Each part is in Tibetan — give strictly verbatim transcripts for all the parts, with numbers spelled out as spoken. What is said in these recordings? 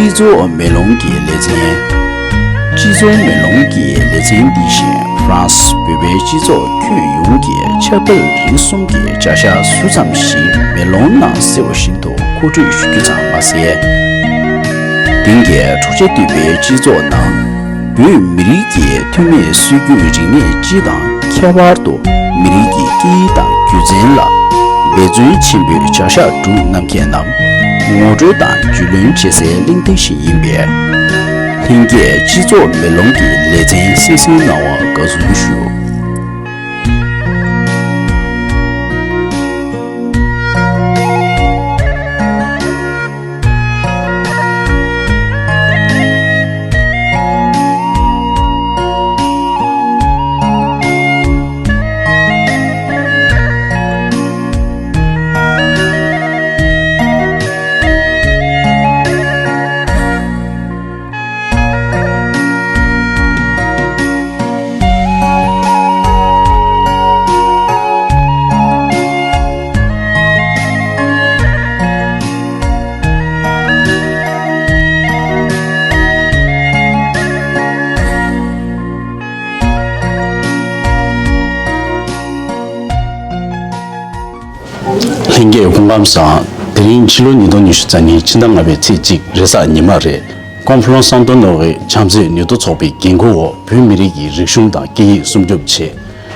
སྤྱི་ཚོགས་མེ་ལོང་གི་ལེ་ཚན། སྤྱི་ཚོགས་མེ་ལོང་གི་ལེ་ཚན་འདི་བཞིན་ཧྥ་རན་སི་བོད་པའི་སྤྱི་ཚོགས་ཁྱོན་ཡོངས་ཀྱི་ཆབ་དཔལ་རིག་གསུམ་གྱི་བྱ་གཞག་ཟུར་ཙམ་ཞིག་མེ་ལོང་ནང་གསལ་བ་བཞིན་དུ་མཁོ་སྤྲོད་ཞུ་རྒྱུ་ཙམ་མ་ཟད། དེང་གི་འཁྲུག་ཆ་དོད་པའི་སྤྱི་ཚོགས་ནང་། བོད་མི་རིགས་ཀྱི་ཐོན་མིའི་སྲོལ་རྒྱུན་རིག་གནས་སྤྱི་དང་ཁྱད་པར་དུ་མི་རིགས་ཀྱི་སྐད་ཡིག་དང་སྒྱུ་རྩལ་ལ་འབད་བརྩོན་ཆེན་པོས་བྱ་གཞག་སྒྲུབ་གནང་མཁན་རྣམས་ངོ་སྤྲོད་དང་རྒྱུས་ལོན་བྱེད་སའི་གླེང་སྟེགས་ཤིག་ཡིན་པས། ལྷན་རྒྱས་སྤྱི་ཚོགས་མེ་ལོང་གི་ལེ་ཚན་གསན་གཟིགས་གནང་བར་དགའ་བསུ་ཞུ། ལྷན་རྒྱས་སྐུ་ཁམས་བཟང་། དེ་རིང་ཕྱི་ལོ་ཉིས་སྟོང་ཉི་ཤུ་རྩ་གཉིས་ཕྱི་ཟླ་ལྔ་པའི་ཚེས་གཅིག་རེས་གཟའ་ཉི་མ་རེད། ཀོང་ཕུ་ལོང་སན་ཏོ་ནོ་གི་བྱམས་བརྩེའི་ནུས་སྟོབས་ཚོགས་པའི་འགན་འཁུར་འོག་བོད་མི་རིགས་ཀྱི་རིག་གཞུང་དང་སྐད་ཡིག་སྲུང་སྐྱོབ་ཆེད།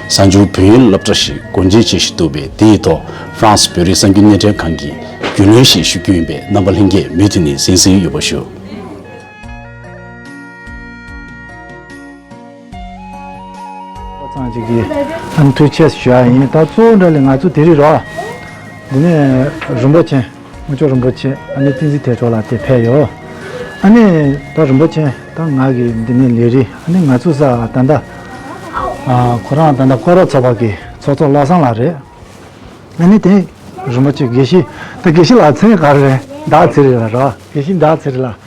གསར་འགྱུར་བོད་ཡིག་སློབ་གྲྭ་ཞིག་སྒོ་འབྱེད་བྱེད་བཞིན་འདུག་པས། དེའི་ཐོག་ཧྥ་རན་སི་བོད་རིགས་གསར་འགྱུར་སྣེ་ཁྲིད་ཁང་གིས་རྒྱུས་ལོན་ཞིག་ཞུ་རྒྱུ་ཡིན་པས། རྣམ་པ་ལྷན་རྒྱས་མུ་མཐུད་ནས་གསན་གཟིགས་ཡོད་པ་ཞུ། ཚང་ཅིག་གིས་ཨ་ནི་ཐུགས་རྗེ་ཆེ་ཞུ་ཡ་ཡིན། ད་གཙོ་བོ་འདྲ་ལས་ང་ཚོ་དེ་རིང་རོ། འདི་ནས་རིན་པོ་ཆེ། དངུལ་ཆུ་རིན་པོ་ཆེ་ཨ་ནི་བསྟན་འཛིན་ཐེག་མཆོག་ལགས་དེ་ཕེབས་ཡོད། ཨ་ནི་ད་རིན་པོ་ཆེ་ད་ང་གི་འདི་ནས་ལས་རིགས་ཨ་ནི་ང་ཚོ་ས་ད་ལྟ་ཨ་ཁོ་རང་ད་ལྟ་སྐོར་ར་ཚོགས་པ་གི་ཚོགས་གཙོ་བློ་བཟང་ལགས་རེད། ཨ་ནི་དེ་རིན་པོ་ཆེ་དགེ་བཤེས་ད་དགེ་བཤེས་ལགས་མཚན་ག་རེ་རེད། ཟླ་ཚེ་རིང་ལགས་རེད། དགེ་བཤེས་ཟླ་ཚེ་རིང་ལགས།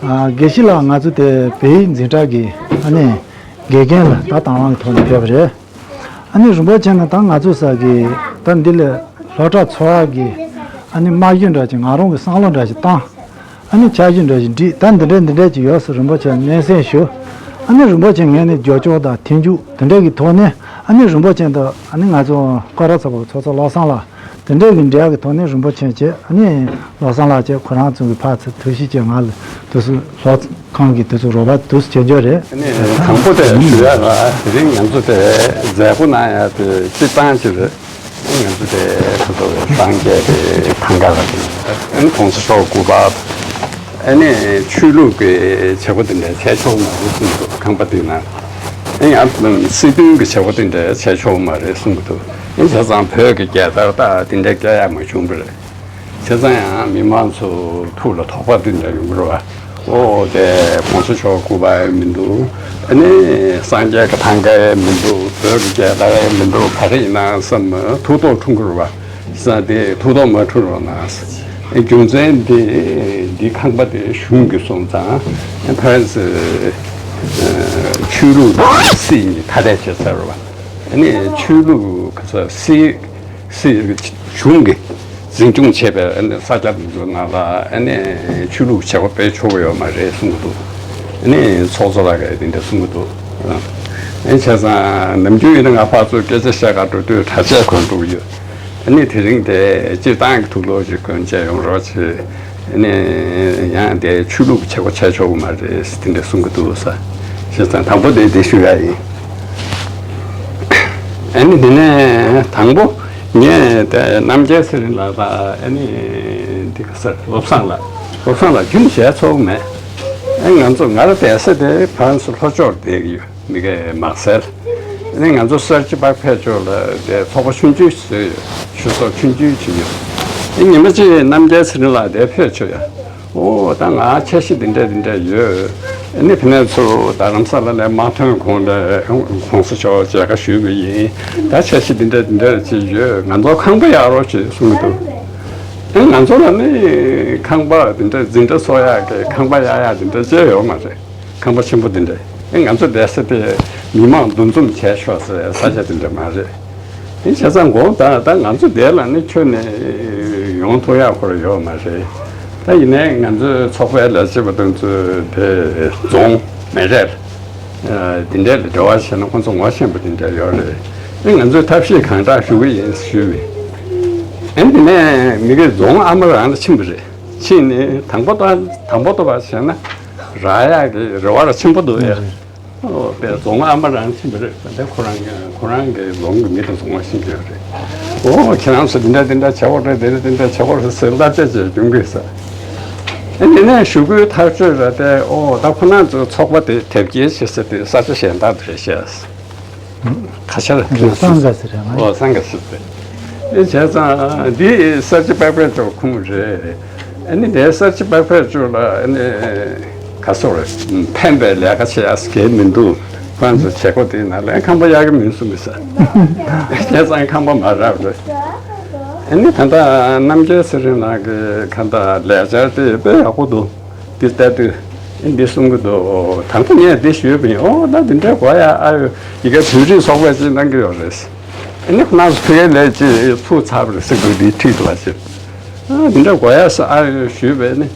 ཨ་དགེ་བཤེས་ལགས་ང་ཚོ་དེ་བོད་ཡིག་འཛིན་གྲྭ་གི་ཨ་ནི་དགེ་རྒན་ལ་ད་དང་བླངས་ཐོག་ནས་ཕེབས་པ་རེད། ཨ་ནི་རིན་པོ་ཆེ་ན་ད་ང་ཚོ་ས་གི་ད་འདི་ལས་སློབ་གྲྭ་འཚོགས་ཡག་གི་ཨ་ནི་རྨང་གཞི་འདྲ་ཅིག་ང་རང་གི་བསམ་བློ་འདྲ་ཅིག་བཏང་། ཨ་ནི་འཆར་གཞི་འདྲ་ཞིག་བསྒྲིགས། ད་འདི་འདྲ་འདི་འདྲ་ཅིག་ཡོད་ཟེར་རིན་པོ་ཆེ་སྙན་སེང་ཞུ། ཨ་ནི་རིན་པོ་ཆེ་ངས་ནི་རྒྱབ་སྐྱོར་དང་མཐུན་འཇུག་དེ་འདྲ་གི་ཐོག་ནས་ཨ་ནི་རིན་པོ་ཆེ་དང་ཨ་ནི་ང་ཚོ་སྐོར་ར་ཚོགས་པ་ཚོགས་གཙོ་བློ་བཟང་ལགས་དེ་འདྲ་གི་འབྲེལ་གི་ཐོག་ནས་རིན་པོ་ཆེ་བཅས་ཨ་ནི་བློ་བཟང་ལགས་བཅས་ཁོ་རང་ཚོ་གི་ཕར་ཚུར་ཐུགས་གཤིས་བཅས་ང་ལ་དུས་སུ་སློབ་ཁང་གི་དུས་ཚོད་རོགས་པ་དུས་སུ་བྱེད་འཇོག་རེད། ཨ་ནི་དང་པོ་དེ་ཞུ་ཡ་ལ་དེ་རིང་ང་ཚོ་དེ་མཛད་སྒོ་གནང་ཡ་དེ་སྤྱིར་བཏང་ཅིག་རེད། ང་ཚོ་དེ་ཁོ་ཚོ་སངས་རྒྱས་དེ་ཐང་ག་ལ་དེ་ཨ་ནི་༸གོང་ས་མཆོག་སྐུ་པར་ཨ་ནི་ཆོས་ལུགས་ཀྱི་བྱེད་སྒོ་དེ་འདྲ་བྱས་ཆོག་མ་རེད་གསུངས་འདུག་ཁང་པ་དེ་ན་ཨ་ནི་ཡང་སྲིད་དོན་གྱི་བྱེད་སྒོ་དེ་འདྲ་བྱས་ཆོག་མ་རེད་གསུངས་འདུག་ཨ་ནི་བྱས་ཙང་བོད་ཀྱི་རྒྱལ་དར་དང་དེ་འདྲ་བཀལ་ཡག་མ་བྱུང་བ་རེད། བྱས་ཙང་ཡང་མི་མང་ཚོ་ཐུགས་ལ་དོགས་པ་འདི་འདྲ་ཡོང་གི་རེད་བ། ཨོ་དེ་༸གོང་ས་མཆོག་སྐུ་པར་མི་འདུག་ཨ་ནི་སངས་རྒྱས་ཀྱི་ཐང་ག་མི་འདུག་བོད་ཀྱི་རྒྱལ་དར་མི་འདུག་ག་རེ་ཡིན་ན་བསམ་ཐུགས་དོགས་འཁྲུངས་ཀྱི་རེད་བ། བྱས་ཙང་དེ་ཐུགས་དོགས་མ་འཁྲུངས་རོགས་གནང་། རྒྱུ་མཚན་དེ་འདི་ཁང་པ་དེ་གཞུང་གིས་སོང་ཙང་ཕ་རན་སི་ཆོས་ལུགས་དང་སྲིད་གཉིས་ཐ་དད་བྱས་ཚར་རེད་བ། ཨ་ནི་ཆོས་ལུགས་ག་ས་སྲིད་སྲིད་གཞུང་གིས་འཛིན་སྐྱོང་བྱས་པའི་ཨ་ནི་ས་ཆ་དེ་ཚོ་ནང་ལ་ཨ་ནི་ཆོས་ལུགས་བྱེད་སྒོ་སྤེལ་ཆོག་གི་ཡོད་མ་རེད་གསུང་གི་འདུག་ཨ་ནི་ཚོགས་གཙོ་ལགས་ཀྱིས་དེ་འདྲ་གསུང་གི་འདུག་ཨ་ནི་བྱས་ཙང་ནམ་རྒྱུན་ཡིན་ན་ང་ཕར་ཚུར་སྐད་ཆ་བཤད་ག་འགྲོ་དུས་གྲྭ་ཆས་གོན་འགྲོ་གི་ཡོད། ཨ་ནི་དེ་རིང་དེ་སྤྱིར་བཏང་གི་དུག་ལོག་ཅིག་གོན་བྱས་ཡོང་རོགས་བྱེད། ནས་ཡང་དེ་ཆོས་ལུགས་ཀྱི་བྱེད་སྒོ་བྱས་ཆོག་གི་མ་རེད་ཟེར་དེ་འདྲ་གསུང་གི་འདུག་ས། བྱས་ཙང་དང་པོ་དེ་དེ་ཞུ་ཡ་ཡིན། ཨ་ནི་དེ་ནས་དང་པོ་ངས་དེ་རྣམ་རྒྱལ་ཚེ་རིང་ལགས་དང་ཨ་ནི་འདི་ག་ཟེར་བློ་བཟང་ལགས། བློ་བཟང་ལགས་རྒྱུན་བྱས་ཚོགས་མེད། ཨ་ང་ཚོ་ང་རང་བསྡད་ས་དེ་ཕ་རན་སི་ལྷོ་ཕྱོགས་བསྡད་ཀྱི་ཡོད། མི་གའི་མག་སེལ། ཨ་ནི་ང་ཚོ་གསར་བརྗེ་པར་ཕེབས་ཕྱོགས་ལ་དེ་ཚོགས་པ་ཆུང་ཆུང་ཞིག་བཟོས་ཡོད། ཆོས་ཚོགས་ཆུང་ཆུང་ཞིག་ཡོད། ཨ་ཉི་མ་གཅིག་རྣམ་རྒྱལ་ཚེ་རིང་ལགས་དེ་ཕེབས་ཆོག་ཡ། ཨོ་ད་ང་འཆར་གཞི་འདི་འདྲ་འདི་འདྲ་ཡོད། ཨ་ནི་ཕ་ནས་ཚུར་རྡ་རམ་ས་ལ་ནས་མ་ཐོན་གོང་ལ་༸གོང་ས་མཆོག་མཇལ་ཁ་ཞུས་པ་ཡིན། ད་འཆར་གཞི་འདི་འདྲ་འདི་འདྲ་ཅིག་ཡོད། ང་ཚོ་ཁང་པ་གཡར་རོགས་བྱེད་གསུང་གི་འདུག་ཨ་ང་ཚོ་ལ་ནི་ཁང་པ་འདི་འདྲ་འཛིན་གྲྭ་ཚོགས་ཡག་གི་ཁང་པ་གཡར་ཡག་འདི་འདྲ་ཅིག་ཡོད་མ་རེད། ཁང་པ་ཆེན་པོ་འདི་འདྲ། ཨེ་ང་ཚོ་བསྡད་ས་དེ་མི་མང་འདུ་འཛོམས་བྱས་ཆོག་སའི་ས་ཆ་འདི་འདྲ་མ་རེད། ཨེ་བྱས་ཙང་དགོངས་དག་ད་ང་ཚོ་བསྡད་ལ་ནི་ཁྱོན་ནས་ཡོང་ཐུབ་ཡག་ཁོ་ར་ཡོད་མ་རེད། ད་ཡིན་ནའི་ང་ཚོའི་ཚོགས་པའི་ལས་བྱེད་པ་དེ་ཚོས་དེ་རྫོང་མི་རེར་འདི་འདྲ་ལ་འབྲེལ་བ་བྱས་ན་ཁོང་ཚོ་ངོ་ཤེས་པ་དེ་འདྲ་ཡོད་རེད། ཨེ་ང་ཚོས་ཐབས་ཤེས་གང་དྲག་ཞུ་གི་ཡིན་ཞུས་པས། ཨེ་འདི་ནས་མི་གི་རྫོང་ཨ་མ་རང་ལ་ཕྱིན་པ་རེད། ཕྱིན་ནས་དང་པོ་དང་དང་པོ་དུ་བ་བྱས་ན་རག་ཡག་གི་རེ་བ་ར་ཆེན་པོ་འདུག་ཡ། ཨོ་པས་རྫོང་ཨ་མ་རང་ཕྱིན་པ་རེད། ད་ཁོ་རང་གི་ཁོ་རང་གི་རྫོང་གི་མི་དང་རྫོང་བ་ཤིན་ཏུ་ཡོད་རེད། ཨོ་ཁྱེད་རང་ཚོ་འདི་འདྲ་འདི་འདྲ་བྱ་བ་རེད། འདི་འདྲ་འདི་འདྲ་བྱ་བ་རེད་ཟེར་བསླབ་བྱ་བྱས་སྐྱོང་གི་ས། ཨེ་འདི་ནས་ཞུ་སྐུལ་ཐག་གཅོད་ར་དེ་ཨོ་ད་ཁོ་རང་ཚོའི་ཚོགས་པ་དེ་དེབ་སྐྱེལ་བྱེད་ས་དེ་ས་ཆ་གཞན་དག་ཏུ་རེད་ཤག་ཁ་ཤར་ཁྱེད་རང་ཚོ་སང་ག་ཟེར་རེད་ང་ཨོ་སང་ག་ཟེར་དེ། ཨེ་བྱས་ཙང་འདི་གསར་བརྗེ་པགས་པའི་ཅོག་ཁུངས་རེད། ཨ་ནི་དེ་གསར་བརྗེ་པགས་པའི་ཅོག་ལ་ཨ་ནི་ག་སོག་རེད། ཕན་པའི་ལས་ཀ་བྱེད་ཡ་གལ་མི་འདུག་ཁོང་ཚོ་བྱེད་སྒོ་དེའི་ནང་ལ་ཁང་པ་གཡར་གི་མིན་གསུང་གི་ས། བྱས་ཙང་ཁང་པ་མ་རག་རེད། ཨ་ནི་ད་ལྟ་རྣམ་རྒྱལ་ཚེ་རིང་ལགས་ཀྱི་གང་ལྟར་ལས་འཆར་དེ་དཔེ་ཡག་པོ་འདུག་འདི་ལྟ་དུས་འདི་གསུང་གི་འདུག་དང་པོ་ངས་འདི་ཞུས་པ་ཡིན། ཨོ་ད་འདི་འདྲའི་གོ་ཡ་ཨ་ཡོ་ཡི་གེ་བོད་རིགས་ཚོགས་པས་ཅིག་གནང་གི་ཡོད་རེད། ཨ་ནི་ཁོ་རང་ཚོ་ཕ་གིའི་ལས་ཅིག་ཚུགས་ཚར་བ་རེད་ཟེར་དགོས་འདི་ཁྲིད་དུ་བ་ཅིག་ཨ་འདི་འདྲ་གོ་ཡ་ས་ཨ་ཡོ་ཞུས་པས་ནི།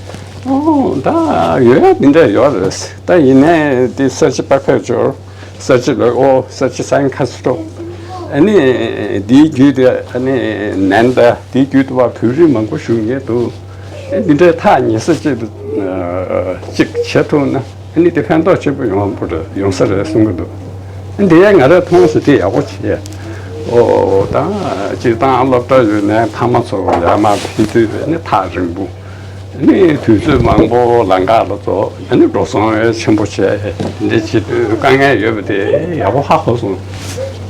ཨོ་ད་ཡོད་ཡ་འདི་འདྲ་ཡོད་རེད། ད་ཡིན་ནའི་འདི་གསར་བརྗེ་པགས་པའི་ཅོག་གསར་བརྗེ་ལོ་ཨོ་གསར་བརྗེ་སང་ཁ་སི་ཏོ། ཨ་ནི་འདིའི་བརྒྱུད་དེ་ཨ་ནི་ནན་ད་འདིའི་བརྒྱུད་དུ་བ་བོད་རིགས་མང་པོ་ཞུགས་ངེས་འདུག་ཨེ་འདི་འདྲའི་ཐག་ཉེ་ས་གཅིག་ཏུ་གཅིག་བྱེད་ཐུབ་ན་ཨ་ནི་དེ་ཕན་ཐོགས་ཆེན་པོ་ཡོང་བ་རེད་ཡོང་ས་རེད་གསུང་གི་འདུག་ཨ་འདི་ཡ་ང་རང་མཐོང་ས་དེ་ཡག་པོ་བྱས། ཨོ་ད་སྤྱིར་བཏང་སློབ་གྲྭ་ཡོད་ནའི་ཕ་མ་ཚོ་ཡར་མར་ཕྱིན་དུས་ཨ་ནི་ཐག་རིང་པོ། ཨ་ནི་དུས་ཚོད་མང་པོ་ལམ་ཁ་ལ་འགྲོ། ཨ་ནི་འགྲོ་སོང་ཡང་ཆེན་པོ་བྱས། འདི་བྱེད་དུས་དཀའ་ངལ་ཡོད་པ་དེ་ཡག་པོ་ཧ་གོ་སོང་།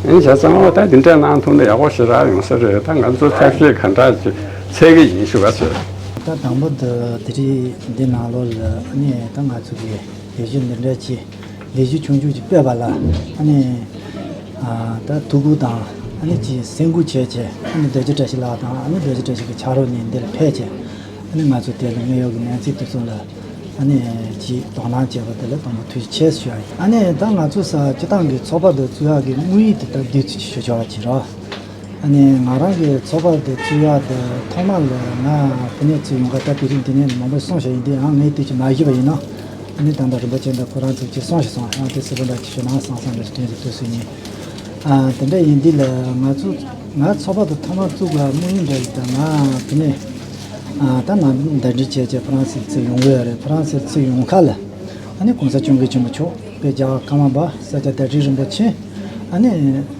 ཨ་ནི་བྱས་ཙང་ཨོ་ད་འདི་འདྲ་གནང་ཐུབ་ན་ཡག་པོ་ཞེ་དྲག་ཡོང་ས་རེད། ད་ང་ཚོ་ཐབས་ཤེས་ག་འདྲ་ཅིག་འཚོལ་གི་ཡིན་ཞུ་བ་ཚོད། ད་དང་པོ་འདི་དེ་རིང་འདི་ནང་ལོགས་ལ་ཨ་ནི་ད་ང་ཚོ་གི་ལས་གཞི་འདི་འདྲ་ཅིག་ལས་གཞི་ཆུང་ཆུང་ཅིག་སྤེལ་བ་ལ་ཨ་ནི་ཨ་ད་ཐུགས་ཁུར་དང་ཨ་ནི་ཅིག་སེམས་ཁུར་བྱས་བྱས་ཨ་ནི་རྡོ་རྗེ་བཀྲ་ཤིས་ལགས་དང་ཨ་ནི་རྡོ་རྗེ་བཀྲ་ཤིས་ཀྱི་ཕྱག་རོགས་གཉིས་འདིར་ཕེབས་བྱས། ཨ་ནི་ང་ཚོ་དེ་ལ་དངོས་ཡོད་ཀྱི་གནས་ཚུལ་དེ་ཚོ་ལ་ཨ་ནི་ཅིག་དོ་སྣང་བྱས་པ་དེ་ལ་དང་པོ་ཐུགས་རྗེ་ཆེ་ཞུ་ཡ་ཡིན། ཨ་ནི་ད་ང་ཚོ་ས་སྤྱི་བཏང་གི་ཚོགས་པ་དེ་བཙུགས་ཡག་གི་དམིགས་ཡུལ་དེ་ད་བསྡུས་ཚུལ་ཞུ་ཆོག་པ་བྱེད་རོགས། ཨ་ནི་ང་རང་གི་ཚོགས་པ་དེ་བཙུགས་ཡག་དེ་ཐོག་མ་ལ་ང་ཕ་ནས་བཙུགས་ཡོང་ག་ད་དེ་རིང་འདི་ནས་མང་པོ་གསུངས་བཞག་ཡིན་དུས་ཡང་ངས་དེ་ཅིག་མ་ཞུས་པ་ཡིན་ན། ཨ་ནི་ད་ལྟ་རིན་པོ་ཆེ་འདི་ཁོ་རང་ཚོ་ཅིག་གསུངས་ཤིག་སོང་ཡང་དེ་སི་པོ་འདྲ་ཅིག་ཞུ་ན་བསམ་བསམ་རེ་དོན་ཞིག་ཐུགས་སུ་ཉེ། ཨ་དེ་འདྲ་ཡིན་དུས་ལ་ང་ཚོ་ང་ཚོགས་པ་དེ་ཐོག་མར་བཙུགས་པ་དམིགས་ཡུལ་འདྲ་ཡིན་ད་ང་ཕ་ནས་ཨ་ད་ནང་གདན་འདྲེན་བྱས་བྱས་ཕ་རན་སི་བཙུགས་ཡོང་གི་ཡོད་རེད། ཕ་རན་སི་བཙུགས་ཡོང་ཁ་ལ་ཨ་ནི་གོང་ས་སྐྱབས་མགོན་ཆེན་པོ་མཆོག་དཔལ་རྒྱལ་བ་ཀརྨ་པ་ས་སྐྱ་བདེ་ཆེན་རིན་པོ་ཆེ་ཨ་ནི་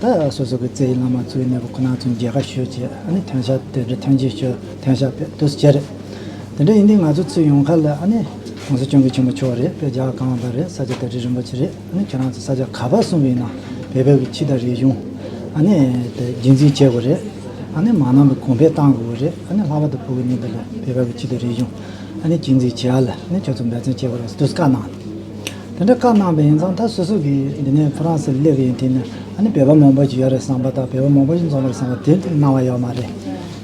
ད་སོ་སོ་གི་རྩ་བའི་བླ་མ་གཙོ་བོའི་གནས་བབ་ཁོ་ན་ཚོ་མཇལ་ཁ་ཞུས་བྱས་ཨ་ནི་ཐེངས་ཤར་དེ་འདྲ་ཐེངས་གཅིག་ཞུ་ཐེངས་ཤར་ཕེབས་དུས་སུ་བྱས་རེད། དེ་འདྲ་ཡིན་དུས་ང་ཚོ་ཚུར་ཡོང་ཁ་ལ་ཨ་ནི་གོང་ས་སྐྱབས་མགོན་ཆེན་པོ་མཆོག་རེད། དཔལ་རྒྱལ་བ་ཀརྨ་པ་རེད། ས་སྐྱ་བདེ་ཆེན་རིན་པོ་ཆེ་རེད། ཨ་ནི་ཁྱེད་རང་ཚོ་ས་ཆ་ག་པར་སོང་བ་ཡིན་ན་བོད་པའི་གི་སྤྱི་དང་རིག་གཞུང་ཨ་ནི་དེ་རྒྱུན་འཛིན་བྱེད་དགོས་རེད། ཨ་ནི་མ་ནམ་པའི་གོང་འཕེལ་གཏང་དགོས་རེད། ཨ་ནི་ལྷག་པར་དུ་བོད་ཀྱི་གནས་སྟངས་ལ་བོད་པའི་གི་སྤྱི་དང་རིག་གཞུང་ཨ་ནི་རྒྱུན་འཛིན་བྱེད་ཡ་ལ་ཨ་ནི་ཁྱོད་ཚོ་འབད་བརྩོན་བྱེད་དགོས་རེད་ཟེར་དུས་བཀའ་གནང་། དེ་འདྲ་བཀའ་གནང་བ་ཡིན་ཙང་ད་སོ་སོ་གི་འདི་ནས་ཧྥ་རན་སི་སླེབས་པ་ཡིན་དུས་ནས་ཨ་ནི་བོད་པ་མང་པོ་ཅིག་ཡོད་རེད་བསམ་པ་དང་བོད་པ་མང་པོ་ཅིག་འཛོམས་རེད་བསམ་པ་དེ་གནང་བ་ཡོད་མ་རེད།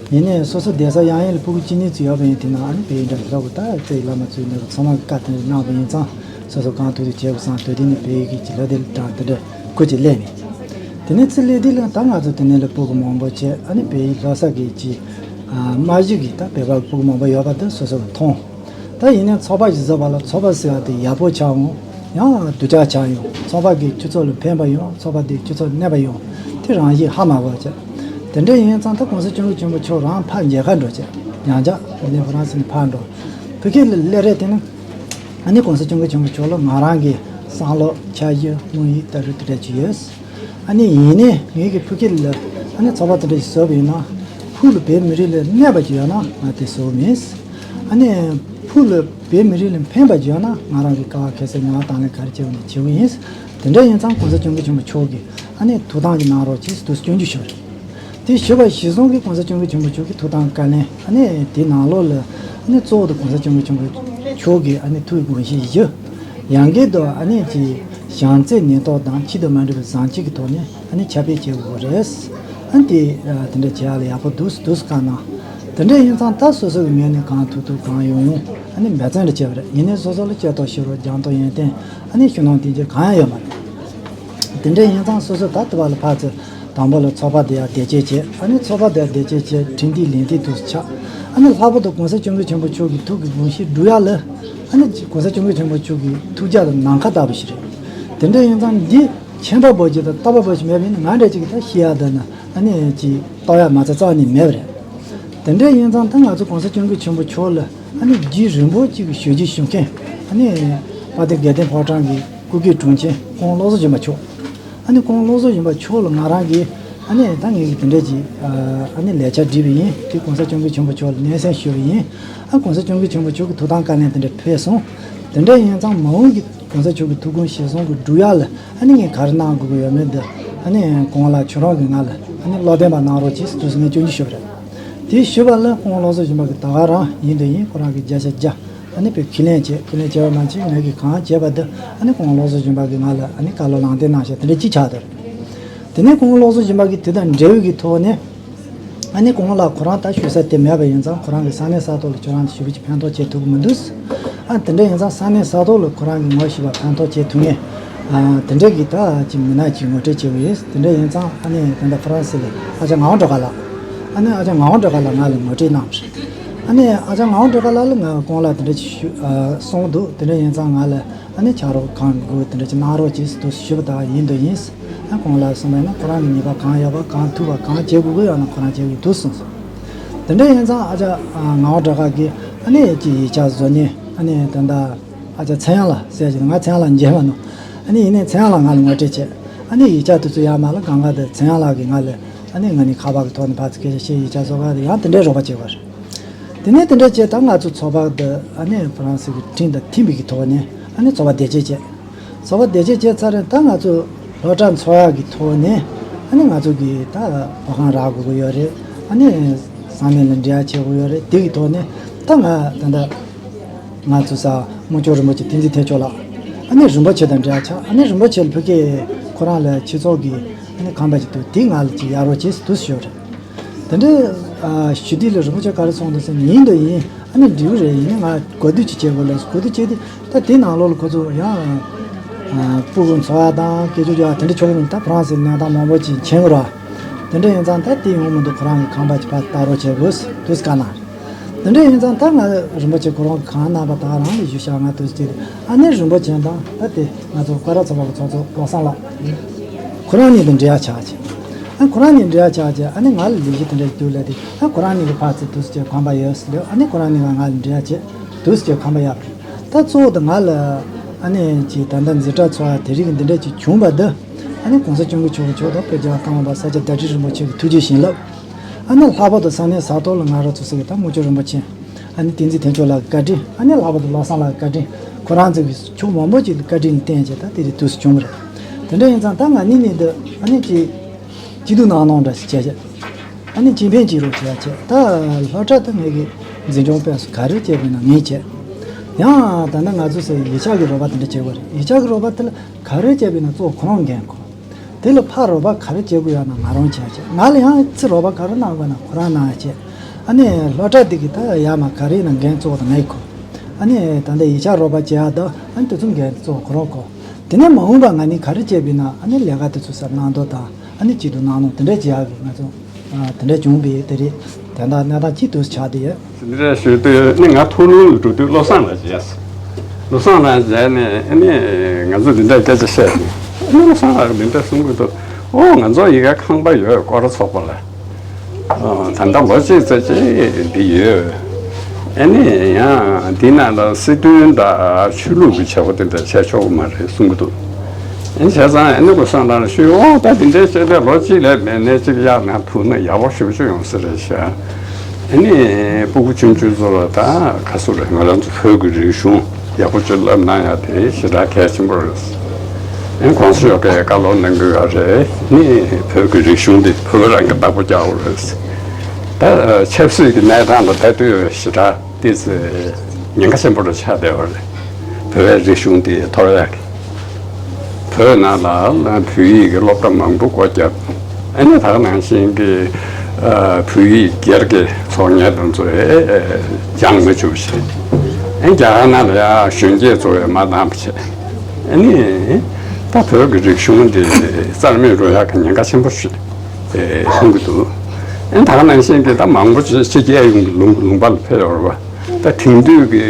ཡིན་ནའི་སོ་སོ་བསྡད་ས་ཡང་ཡིན་ལ་ཕྲུ་གུ་གཅིག་གཉིས་ཙམ་ཡོད་པ་ཡིན་དུས་ན་ཨ་ནི་བོད་ཡིག་འདྲ་ལོག་གི་ད་རྩ་བའི་བླ་མ་ཚོའི་ནས་ཚང་མ་གི་བཀའ་དེ་འདྲ་གནང་བ་ཡིན་ཙང་སོ་སོ་གང་ཐུབ་ཐུབ་བྱེད་དགོས་བསམ་དུས་དེ་ནས་བོད་ཡིག་གི་ལོ་དེ་དང་དེ་འདྲ་ཁུ་ཅིག་སླེབས་ནས། དེ་ནས་ཚུར་སླེབས་དུས་ལ་ད་ང་ཚོ་དེ་ནས་ལ་ཕྲུ་གུ་མང་པོ་བྱས་ཨ་ནི་བོད་ཡིག་སློབ་ས་གི་ཅིག་མ་གཞི་གི་ད་བོད་པ་ཕྲུ་གུ་མང་པོ་ཡོད་པ་དེ་སོ་སོ་གི་མཐོང་། ད་ཡིན་ནའི་ཚོགས་པ་ཞིག་བཟོས་པ་ལ་ཚོགས་པ་ཟེར་བ་དེ་ཡག་པོ་ཆགས་ཡོང་། ཡང་སྡུག་ཅག་ཆགས་ཡོང་། ཚོགས་པ་གིས་སྤྱི་ཚོགས་ལ་ཕན་པ་ཡོང་། ཚོགས་པ་དེས་སྤྱི་ཚོགས་ལ་གནོད་པ་ཡོང་། དེ་རང་བཞིན་ཧ་མ་གོ་བྱས། དེ་འདྲ་ཡིན་ཙང་ད་གོང་ས་སྐྱབས་མགོན་ཆེན་པོ་མཆོག་རང་ཕར་མཇལ་ཁ་འགྲོ་བྱས། ཡང་བསྐྱར་འདི་ནས་ཧྥ་རན་སི་ནས་ཕར་འགྲོ། ཕ་གི་ལ་སླེབས་རེས་དེ་ནི་ཨ་ནི་གོང་ས་སྐྱབས་མགོན་ཆེན་པོ་མཆོག་ལ་ང་རང་གི་བསམ་བློ་འཆར་གཞི་དམིགས་ཡུལ་ལྟ་བུ་དེ་འདྲ་ཅིག་ཡོད། ཨ་ནི་ཡིན་ནའི་ངེད་ཀྱི་ཕ་གི་ལ་ཨ་ནི་ཚོགས་པ་དེ་འདྲ་ཞིག་བཟོས་པ་ཡིན་ན་ཕུགས་ལ་བོད་མི་རིགས་ལ་གནོད་པ་ཅིག་ཡོད་ན་ང་དེ་བཟོ་གི་མིན། ཨ་ནི་ཕུགས་ལ་བོད་མི་རིགས་ལ་ཕན་པ་ཅིག་ཡོད་ན་ང་རང་གི་དཀའ་བ་ཁྱད་བསད་ངལ་བ་དང་ལེན་ག་རེ་བྱེད་དགོས་ན་བྱེད་དགོས་ཡིན། དེ་འདྲ་ཡིན་ཙང་གོང་ས་སྐྱབས་མགོན་ཆེན་པོ་མཆོག་གིས་ཨ་ནི་ཐུགས་དམ་ཅིག་གནང་རོགས་གྱིས་ཟེར་དུས་སྐྱོན་བརྗོད་ཞུས་པ་རེད། དེ་ཞུས་པ་གཞིར་བཟུང་གིས་གོང་ས་སྐྱབས་མགོན་ཆེན་པོ་མཆོག་གིས་ཐུགས་དམ་བཀའ་ལན་ཨ་ནི་དེའི་ནང་ལོགས་ལ་ཨ་ནི་གཙོ་བོ་དེ་གོང་ས་སྐྱབས་མགོན་ཆེན་པོ་མཆོག་གིས་ཨ་ནི་ཐུགས་དགོངས་བཞེས་ཞུ། ཡང་སྒོས་དུ་ཨ་ནི་ཀྱི་བྱམས་བརྩེ་ནུས་སྟོབས་དང་ཆོས་དང་མ་འདྲེས་པའི་བཟང་སྤྱོད་ཀྱི་ཐོག་ནས་ཨ་ནི་ཁྱབ་སྤེལ་བྱེད་དགོས་རེད། ཨ་ནི་དེ་དེ་འདྲ་བྱེད་ཡག་ལ་ཡག་པོ་འདུག་འདུག་བཀའ་གནང་། དེ་འདྲ་ཡིན་ཙང་ད་སོ་སོ་གི་ངོས་ནས་གང་ཐུབ་ཐུབ་གང་ཡོང་ཡོང་ཨ་ནི་འབད་བརྩོན་རེ་བྱས་པ་རེད། ཡིན་ནའི་སོ་སོ་ལ་བསྐྱོད་གཏོང་ཞུ་རོགས་རྒྱང་མཐོང་ཡོན་ཏན་ཨ་ནི་ཤུགས་སྣོན་དེ་ཚོ་གང་ཡང་ཡོད་མ་རེད། དེ་འདྲ་ཡིན་ཙང་སོ་སོ་ད་ལྟ་བ་ལ་ཕར་ཚུར་དང་པོ་ལ་ཚོགས་པ་དེ་ཡར་དེ་བྱས་བྱས་ཨ་ནི་ཚོགས་པ་དེ་ཡར་དེ་བྱས་བྱས་ཁྲིམས་སྒྲིག་ལས་སྟེགས་དུ་ཆགས། ཨ་ནི་ལྷག་པར་དུ་གོང་ས་སྐྱབས་མགོན་ཆེན་པོ་མཆོག་གི་ཐུགས་ཀྱི་དགོངས་གཞི་སྒྲུབ་ཡག་ལ། ཨ་ནི་གོང་ས་སྐྱབས་མགོན་ཆེན་པོ་མཆོག་གི་ཐུགས་རྒྱལ་དང་ནམ་མཁའ་ལྟ་བུ་ཞིག་རེད། དེ་འདྲ་ཡིན་ཙང་འདི་མཁྱེན་པ་པོ་ཅིག་དང་རྟོགས་པ་པོ་ཞིག་མེད་པ་ཡིན་ན། ང་འདྲ་ཅིག་གིས་ད་ཤེས་ཡག་དང་ན་ཨ་ནི་ཅིག་རྟོགས་ཡག་མ་རྩ་རྩ་བ་ནས་མེད་པ་རེད། དེ་འདྲ་ཡིན་ཙང་ད་ང་ཚོ་གོང་ས་སྐྱབས་མགོན་ཆེན་པོ་མཆོག་ལ་ཨ་ནི་རྒྱུན་རིང་པོ་ཅིག་གི་ཞབས་ཕྱི་ཞུ་མཁན། ཨ་ནི་དཔལ་ལྡན་དགེ་ལྡན་ཕོ་བྲང་གི་སྐུ་སྒེར་དྲུང་ཆེ་སྐུ་ངོ་བློ་བཟང་སྦྱིན་པ་མཆོག་ཨ་ནི་སྐུ་ངོ་བློ་བཟང་སྦྱིན་པ་མཆོག་ལ་ང་རང་གིས་ཨ་ནི་ད་ངེད་ཀྱིས་དེ་འདྲ་ཅིག་ཨ་ནི་ལས་འཆར་བསྒྲིགས་པ་ཡིན། དེ་གོང་ས་སྐྱབས་མགོན་ཆེན་པོ་མཆོག་ལ་སྙན་སེང་ཞུས་པ་ཡིན། ཨ་གོང་ས་སྐྱབས་མགོན་ཆེན་པོ་མཆོག་གི་ཐུགས་དམ་བཀའ་ནན་དེ་འདྲ་ཕེབས་སོང་། དེ་འདྲ་ཡིན་ཙང་མ་འོངས་ཀྱི་གོང་ས་མཆོག་གི་ཐུགས་དགོངས་གཞིར་བཟུང་གི་སྒྲུབ་ཡག་ལ་ཨ་ནི་ངས་ག་རེ་གནང་དགོས་ཀྱི་ཡོད་མེད་འདི་ཨ་ནི་སྐུ་ངོ་ལགས་ཁྱོད་རང་གིས་ང་ལ་ཨ་ནི་བློ་བརྟན་པ་གནང་རོགས་གྱིས་ཟེར་དུས་སུ་ངས་སྐྱོན་བརྗོད་ཞུས་པ་རེད། དེ་ཞུས་པ་ལ་སྐུ་ངོ་བློ་བཟང་སྦྱིན་པ་གིས་ད་ག་རང་ཡིན་དུ་ཡིན། ཁོ་རང་གིས་བརྒྱ་ཆ་བརྒྱ་ཨ་ནི་དཔེ་ཁས་ལེན་བྱས། ཁས་ལེན་བྱས་པ་མ་ཚད་ངས་ཀྱིས་གང་བྱས་པ་འདི་ཨ་ནི་སྐུ་ངོ་བློ་བཟང་སྦྱིན་པ་གིས་ང་ལ་ཨ་ནི་བཀའ་སློབ་ལམ་སྟོན་གནང་བྱས་དེ་འདྲ་ཅིག་ཆགས་འདུག་དེ་ནས་སྐུ་ངོ་བློ་བཟང་སྦྱིན་པ་གིས་དེ་དང་འབྲེལ་བའི་གི་ཐོག་ནས་ཨ་ནི་སྐུ་ངོ་ལགས་ཁོ་རང་ད་ཞུ་ས་དེ་མེད་པ་ཡིན་ཙང་ཁོ་རང་གི་ས་གནས་ས་ཐོག་ལ་ཁྱོད་རང་གིས་ཞེ་པོ་ཅིག་ཕན་ཐོགས་བྱེད་ཐུབ་ཀྱི་མི་འདུག་ཨ་དེ་འདྲ་ཡིན་ཙང་ས་གནས་ས་ཐོག་ལ་ཁོ་རང་གིས་ངོ་ཤེས་པ་ཕན་ཐོགས་བྱེད་ཐུབ་མཁན་ཨ་དེ་འདྲ་གི་ད་ཅིག་མི་སྣ་ཅིག་ངོ་སྤྲོད་བྱེད་དགོས་ཡིན། དེ་འདྲ་ཡིན་ཙང་ཨ་ནི་ད་ལྟ་ཧྥ་རན་སི་ལ་ཨ་ཅག་ངག་དབང་སྒྲོལ་དཀར་ལགས། ཨ་ནི་ཨ་ཅག་ངག་དབང་སྒྲོལ་དཀར་ལགས་ང་ལ་ངོ་སྤྲོད་གནང་བ་རེད། ཨ་ནི་ཨ་ཅག་ངག་དབང་སྒྲོལ་དཀར་ལགས་ལ་ང་སྐུ་ངོ་ལགས་དེ་འདྲ་ཅིག་ཞུ་ཨ་གསུངས་འདུག་དེ་འདྲ་ཡིན་ཙང་ང་ལ་ཨ་ནི་ཕྱག་རོགས་གང་དགོས་དེ་འདྲ་ཅིག་གནང་རོགས་གྱིས་ཟེར་དུས་ཞུས་པ་དང་ཡིན་དུ་ཡིན། ཨ་ཁོང་ལ་གསུངས་པ་ཡིན་ན་ཁོ་རང་གི་ནུས་པ་གང་ཡོད་པ་གང་ཐུབ་པ་གང་བྱེད་དགོས་ཀྱི་ཡོད་ན་ཁོ་རང་བྱེད་ཀྱི་འདུག་གསུངས་སོང་། དེ་འདྲ་ཡིན་ཙང་ཨ་ཅག་ཨ་ངག་དབང་སྒྲོལ་དཀར་གིས་ཨ་ནི་ཅིག་ཡིག་ཆ་བཟོ་ནས་ཨ་ནི་ད་ལྟ་ཨ་ཅག་ཚེ་དབྱངས་ལགས་ཟེར་གྱི་འདུག་ང་ཚེ་དབྱངས་ལགས་མཇལ་མ་མྱོང་། ཨ་ནི་ཡིན་ནའི་ཚེ་དབྱངས་ལགས་ང་ལ་ངོ་སྤྲོད་བྱས། ཨ་ནི་ཡིག་ཆ་དེ་ཚོ་ཡར་མར་ལ་གང་ག་དེ་ཚེ་དབྱངས་ལགས་ཀྱིས་ང་ལ་ཨ་ནི་ང་ནི་ཁ་པར་གྱི་ཐོག་ནས་ཕར་ཚུར་སྐད་ཆ་བཤད། ཡིག་ཆ་བཟོ་ག་དེ་ཡང་དེ་འདྲའི་རོགས་པ་བྱེད་པ་རེད། དེ་ནས་དེ་འདྲ་བྱས་ད་ང་ཚོ་ཚོགས་པ་འདི་ཨ་ནི་ཧྥ་རན་སི་གི་ཁྲིམས་དང་མཐུན་པའི་གི་ཐོག་ནས་ཨ་ནི་ཚོགས་པ་བདེ་སྐྱིད་བྱས། ཚོགས་པ་བདེ་སྐྱིད་བྱས་ཚར་རེད། ད་ང་ཚོ་སློབ་གྲྭ་འཚོགས་ཡག་གི་ཐོག་ནས་ཨ་ནི་ང་ཚོ་གི་ད་བ་གང་རག་དགོས་ཀྱི་ཡོད་རེད། ཨ་ནི་ས་གནས་ལ་འབྲེལ་བ་བྱེད་དགོས་ཡོད་རེད། དེ་གི་ཐོག་ནས་ད་ང་ད་ལྟ་ང་ཚོ་ས་དམུ་ཅོག་རིན་པོ་ཆེ་བསྟན་འཛིན་ཐེག་མཆོག་ལགས་ཨ་ནི་རིན་པོ་ཆེ་དང་འབྲེལ་བ་ཆགས། ཨ་ནི་རིན་པོ་ཆེ་ལ་ཕ་གི་ཁོ་རང་ལ་ཆོས་ཚོགས་ཀྱི་ཨ་ནི་ཁང་པ་ཅིག་འདུག་དེ་ང་ལ་ཅིག་གཡར་རོགས་བྱེད་ཟེར་དུས་ཞུས་པ་རེད། དེ་འདྲའི་ཨ་ཞུ་དུས་ལ་རིན་པོ་ཆེ་ག་རེ་གསུངས་འདུག་ཟེར་ན། ཡིན་དང་ཡིན། ཨ་ནི་འགྲིག་གི་རེད། ཡིན་ནའི་ང་གོ་བསྡུར་ཅིག་བྱེད་དགོས་ལབ་སོང་། གོ་བསྡུར་བྱས་དུས་ད་དེ་ནང་ལོགས་ལ་ཁོ་ཚོ་ཡང་ཨ་སྤུ་གུ་འཚོ་བ་དང་སྐད་ཅོར་རྒྱག་དེ་འདྲ་ཆོག་གི་མི་འདུག་ད་ཧྥ་རན་སིའི་གནས་སྟངས་མང་པོ་ཅིག་མཁྱེན་གི་རེད། དེ་འདྲ་ཡིན་ཙང་ད་དེ་ཡོང་མི་འདུག་ཁོ་རང་གི་ཁང་པ་ཅིག་ཕར་ལྟ་རོགས་བྱེད་དགོས་ཟེར་དུས་བཀའ་གནང་། དེ་འདྲ་ཡིན་ཙང་ད་ང་རིན་པོ་ཆེ་ཁོ་རང་གི་གང་གནང་པ་ད་རང་ལ་ཞུ་བཞག་ང་དུས་ཅིག་ཨ་ནི་རིན་པོ་ཆེ་དང་ད་དེ་ང་ཚོ་བཀའ་རབ་ཚོགས་པ་གི་ཚོགས་གཙོ་བློ་བཟང་ལགས། ཁོ་རང་གཉིས་དང་འབྲེལ་བ་ཆགས་བྱས། ཨ་ཁོ་རང་གཉིས་འབྲེལ་བ་ཆགས་བྱས། ཨ་ནི་ང་ལ་ལས་གཞི་དེ་འདྲ་ཞིག་འདུག་ལབ་དུས་ཨ་ཁོ་རང་གཉིས་ཀྱི་ཕར་ཚུར་དུས་ཅིག་ཁང་པ་ཡོད་ཟེར་ལབ། ཨ་ནི་ཁོ་རང་གཉིས་ཀྱིས་ང་ལ་འབྲེལ་བ་བྱས་དུས་ཅིག་ཁང་པ་གཡར་བ་རེད། ད་གཙོ་བོ་དེ་ང་ལ་ཨ་ནི་ཅིག་ད་ལྟ་འཛིན་གྲྭ་འཚོགས་ཡག་དེ་རིགས་འདི་འདྲ་ཅིག་བྱུང་བ་འདི་ཨ་ནི་གོང་ས་སྐྱབས་མགོན་ཆེན་པོ་མཆོག་དང་བོད་རྒྱལ་བ་ཀརྨ་པ་ས་སྐྱ་བདག་ཁྲི་རིན་པོ་ཆེ་གི་ཐུགས་རྗེ་བྱིན་རླབས། ཨ་ནི་ལྷག་པར་དུ་ས་གནས་ས་ཐོག་ལ་ང་རང་ཚོ་ཟེར་གི་ད་དམུ་ཅོག་རིན་པོ་ཆེ་ཨ་ནི་བསྟན་འཛིན་ཐེག་མཆོག་ལགས་ཀྱི་བཀའ་དྲིན། ཨ་ནི་ལྷག་པར་དུ་བློ་བཟང་ལགས་ཀྱི་བཀའ་དྲིན། ཁོ་རང་ཚོ་གི་ཕྱོགས་མང་པོ་ཅིག་ལ་བཀའ་དྲིན་ལ་བརྟེན་བྱས་ད་དེ་རིང་དུས་སུ་བྱུང་བ་རེད། དེ་འདྲ་ཡིན་ཙང་ད་ང་གཉིས་གཉིས་འདི་ཨ་ནི་ཅིག་སྐྱིད་སྡུག་གནང་གནང་འདྲ་ཞིག་བྱས་བྱས། ཨ་ནི་ཅིག་ཕན་ཅིག་རོགས་བྱས་བྱས། ད་སློབ་གྲྭ་ད་ངེད་ཀྱི་འཛིན་སྐྱོང་སྤེལ་སོང་། ག་རེ་བྱས་པ་ཡིན་ན་ངས་བྱས། ཡང་ད་ལྟ་ང་ཚོ་ཚོ་ཡིག་ཆ་གི་རོགས་པ་དེ་འདྲ་བྱེད་དགོས་རེད། ཡིག་ཆ་གི་རོགས་པ་དེ་ལ་ག་རེ་བྱས་པ་ཡིན་ན་གཙོ་བོ་ཁོ་རང་འགན་ཁུར། དེ་ལ་ཕར་རོགས་པ་ག་རེ་བྱེད་དགོས་ཡོད་ན་ང་རང་བྱས་བྱས། ང་ལ་ཡང་ཚིག་རོགས་པ་ག་རེ་གནང་དགོས་ན་ཁོ་རང་གནང་བྱས། ཨ་ནི་སློབ་གྲྭ་འདི་གི་ད་ཡར་མར་ག་རེ་ཡིན་ན་འགན་གཙོ་བོ་དེ་ངས་ཁུར། ཨ་ནི་ད་ལྟ་ཡིག་ཆ་རོགས་པ་བྱེད་ཡག་དང་ཨ་ནི་དེ་ཚོ་འགན་གཙོ་བོ་ཁོ་རང་ཁུར། དེ་ནས་མ་འོངས་པ་ང་གཉིས་ག་རེ་བྱས་པ་ཡིན་ན་ཨ་ནི་ལས་ཀ་དེ་ཚོ་ཟུར་གནང་དོ་དང་ཨ་ནི་སྐྱིད་སྡུག་གནང་གནང་དེ་འདྲ་བྱེད་ཡག་གི་ང་ཚོ་ཨ་དེ་འདྲ་བྱུང་བས་དེ་རེད། དེ་འདྲ་གནས་སྟངས་གཅིག་ཏུ་ཆགས་བསྡད་ཡོད། འདི་འདྲ་ཞུས་དུས་ནི་ང་ཐུགས་ལུང་ལ་འགྲོ་དུས་བློ་བཟང་ལགས་མཇལ་སོང་། བློ་བཟང་ལགས་མཇལ་ནས་ཨ་ནི་ང་ཚོ་འདི་འདྲ་སྐད་ཆ་བཤད་ནས་ཨ་ནི་བློ་བཟང་ལགས་འདི་འདྲ་གསུང་གི་འདུག་ཨོ་ང་ཚོ་ཡི་གེ་ཁང་པ་ཡོད། སྐོར་ར་ཚོགས་པ་ལ། ཨ་ད་ལྟ་ལོ་གཅིག་ཙམ་ཅིག་འདི་ཡོད། ཨ་ནི་ཡང་འདི་ནང་ལ་སྲིད་དོན་དང་ཆོས་ལུགས་ཀྱི་བྱ་བ་དེ་འདྲ་བྱས་ཆོག་གི་མ་རེད་གསུང་གི་འདུག་ཨ་ནི་བྱས་ཙང་ཨ་ནི་བློ་བཟང་ལགས་ལ་ཞུས། ཨོ་ད་འདི་འདྲའི་བཤད་ལས་ལོ་གཅིག་ལས་མེད་ནས་གཅིག་གཡར་གནང་ཐུབ་ན་ཡག་པོ་ཞེ་པོ་ཅིག་ཡོང་ས་རེད་ཤག་ཨ་ནི་སྤུ་གུ་ཆུང་ཆུང་ཚོ་ལ་ད་ག་ཚོད་རེད། ང་རང་ཚོ་བོད་ཀྱི་རིག་གཞུང་ཡག་པོ་ཅིག་བསླབ་གནང་ཡག་དེ་ཞེ་དྲག་གལ་ཆེན་པོ་རེད། ཨ་ནི་གོང་ས་མཆོག་གིས་བཀའ་སློབ་གནང་གི་ཡོད་རེད། ཨ་ནི་བོད་ཀྱི་རིག་གཞུང་དེ་བོད་རང་གིས་བདག་པོ་རྒྱག་དགོས་རེད། ད་ཆབ་སྲིད་ཀྱི་གནས་སྟངས་ལ་ལྟ་དུས་ཞེ་དྲག་ཏོག་ཙམ་ཉེན་ཁ་ཆེན་པོ་རུ་ཆགས་བསྡད་པ་རེད། བོད་པའི་རིག་གཞུང་དེ་འཐོར་ཡག་གི། བོད་ནང་ལ་བོད་ཡིག་གི་སློབ་གྲྭ་མང་པོ་སྒོ་བརྒྱབ། ཨ་ནི་ད་ག་ནང་བཞིན་གྱི་ཨ་བོད་ཡིག་སྒེར་གྱི་ཚོགས་གཉེར་དང་ཚོ་ཨེ་སྦྱང་མ་བཅུག་བྱས། ཨ་རྒྱ་གར་ནང་ལ་ཡང་གཞོན་སྐྱེས་ཚོ་ཨེ་མ་བཏང་བ་བྱས། ཨ་ནི་ད་བོད་ཀྱི་རིག་གཞུང་དེ་རྩ་མེད་འགྲོ་ཡག་གི་ཉེན་ཁ་ཆེན་པོ་ཞིག་ཨེ་མཐོང་གི་འདུག་ཨེ་ད་ག་ནང་བཞིན་གྱི་ད་མང་པོ་ཅིག་ཕྱི་རྒྱལ་ཡོང་གི་ལུང་ལུང་པ་ལ་ཕེབས་ཡོད་རེད་པ། ད་དེང་དུས་ཀྱི་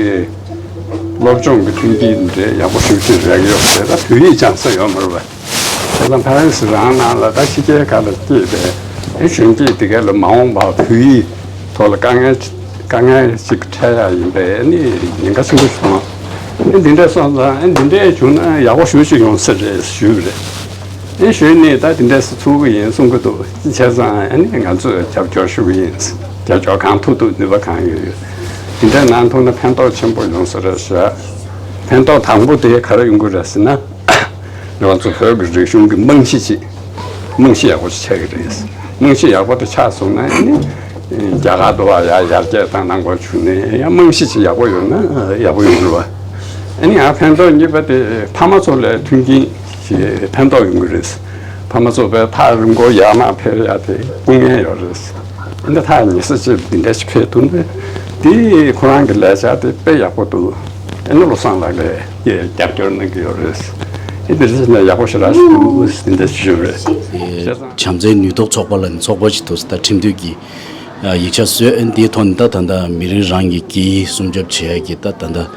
སློབ་སྦྱོང་གི་མཐུན་རྐྱེན་འདྲ་ཡག་པོ་ཞེ་པོ་ཅིག་རག་གི་ཡོད་རེད། ད་བོད་ཡིག་སྦྱང་ས་ཡོད་མ་རེད་པ། བྱས་ཙང་ཕ་རན་སི་རང་ནང་ལ་ད་ཕྱི་རྒྱལ་ཁག་ལ་སྐྱེས་པའི་ཨེ་གཞོན་སྐྱེས་དེ་ག་ལ་མ་འོངས་པར་བོད་ཡིག་ཐོག་ལ་དཀའ་ངལ་དཀའ་ངལ་ཅིག་འཕྲད་ཡག་ཡིན་པས་ནི་ཉེན་ཁ་ཆེན་པོ་བྱུང་། ཨེ་འདི་འདྲ་སོང་ཙང་ཨེ་འདི་འདྲ་བྱུང་ན་ཡག་པོ་ཞེ་པོ་ཅིག་ཡོང་ས་རེད་ཞུས་པ་རེད། ཨེ་གཞོན་ནས་ད་དེ་འདྲས་སེ་ཚུགས་ཀྱི་ཡིན་གསུང་གི་འདུག་བྱས་ཙང་ཨ་ནི་ང་ཚོས་རྒྱབ་སྐྱོར་ཞུ་གི་ཡིན། རྒྱབ་སྐྱོར་གང་ཐུབ་ཐུབ་ནུས་པ་གང་ཡོད་ཡོད། དེ་འདྲས་གནང་ཐུབ་ན་ཕན་ཐོགས་ཆེན་པོ་ཡོང་ས་རེད་ཤག་ཕན་ཐོགས་དང་པོ་དེ་ག་རེ་ཡོང་གི་རེད་ཟེར་ན། ང་ཚོ་བོད་ཀྱི་རིག་གཞུང་གི་རྨང་གཞི་ཅིག་རྨང་གཞི་ཡག་པོ་ཞིག་ཆགས་ཀྱི་རེད། རྨང་གཞི་ཡག་པོ་དེ་ཆགས་སོང་ན་ཨ་ནི་རྒྱ་གར་དུ་བ་ཡ་ཡར་རྒྱས་བཏང་གནང་དགོས་བྱུང་ནས་ཡང་རྨང་གཞི་ཅིག་ཡག་པོ་ཡོད་ན་ཡག་པོ་ཡོང་གི་རེད་བ། ཨ་ནི་ཡང་ཕན་ཐོགས་གཉིས་པ་དེ་ཕ་མ་ཚོ་ལ་མཐུན་རྐྱེན་ཞེས་ཕན་ཐོགས་ཡོང་གི་རེད། ཕ་མ་ཚོ་དཔེ་ཐག་རིང་པོ་ཡར་མར་ཕེབས་ཡ་དེ་སྐུ་ངལ་ཡོད་རེད། ཨ་ནི་ཐག་ཉེ་ས་ཅིག་འདི་འདྲ་ཞིག་ཕེབས་ཐུབ་ན་དེ་ཁོ་རང་གི་ལས་འཆར་དེ་དཔེ་ཡག་པོ་འདུག་ཨ་ནི་བློ་བཟང་ལགས་ལ་རྒྱབ་སྐྱོར་གནང་གི་ཡོད་རེད། ཨ་འདི་འདྲ་ཞིག་ན་ཡག་པོ་ཞེ་དྲག་ཞིག་འདུག་འདི་འདྲ་ཞིག་ཞུ་རེད། བྱམས་བརྩེའི་ནུས་སྟོབས་ཚོགས་པ་ལ་ནི་ཚོགས་པ་ཞིག་འདུག་ད་ཁྲིམས་མཐུན་གྱི་ཡིག་ཆ་བཟོས། ཨ་ནི་དེའི་ཐོག་ནས་ད་ད་ལྟ་མི་རིགས་རང་གི་སྐད་ཡིག་སྲུང་སྐྱོབ་བྱེད་ཡ་གི་ད་ད་ལྟ།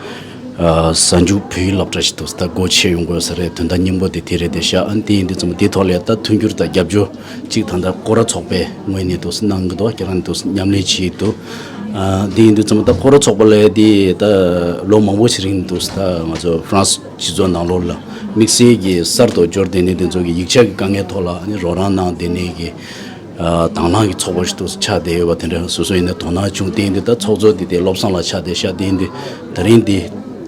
ཨ་གཟའ་མཇུག་བོད་ཡིག་སློབ་གྲྭ་ཞིག་འདུག་ད་སྒོ་ཕྱེ་ཡོང་དགོས་ས་རེད། དོན་དག་སྙིང་པོ་དེ་དེ་རེད་དེ་ཤག་ཨ་ནི་དེ་ཡིན་དུས་ཙམ་དེའི་ཐོག་ལ་ད་མཐུན་འགྱུར་དང་རྒྱབ་སྐྱོར་གཅིག་ད་ལྟ་སྐོར་ར་ཚོགས་པའི་ངོས་ནས་འདུག་གནང་གི་འདུག་ཁྱེད་རང་འདུག་མཉམ་ལས་བྱེད་འདུག་ཨ་དེ་ཡིན་དུས་ཙམ་ད་སྐོར་ར་ཚོགས་པ་ལ་དེ་ད་ལོ་མང་པོ་ཞིག་རིང་འདུག་ད་ང་ཚོ་ཧྥ་རན་སི་སྤྱི་ཚོགས་ནང་ལོགས་ལ་དམིགས་བསལ་གྱི་གསར་དུ་འབྱོར་བསྡད་མཁན་དེ་ཚོ་གི་ཡིག་ཆ་གི་དཀའ་ངལ་ཐོག་ལ་ཨ་ནི་རོགས་རམ་གནང་བསྡད་མཁན་གྱི། ཨ་དང་བླངས་ཀྱི་ཚོགས་པ་ཞིག་ཏུ་ཆགས་བསྡད་ཡོད་པ་དེ་འདྲ་སོ་སོ་ཡིན་ན་དོ་སྣང་བྱུང་། དེ་ཡིན་དུས་ད་ཚོགས་གཙོ་དེ་དེ་བློ་བཟང་ལགས་ཆགས་བསྡད་ཤག་དེ་ཡིན་དུས་ད་རིང་འདི་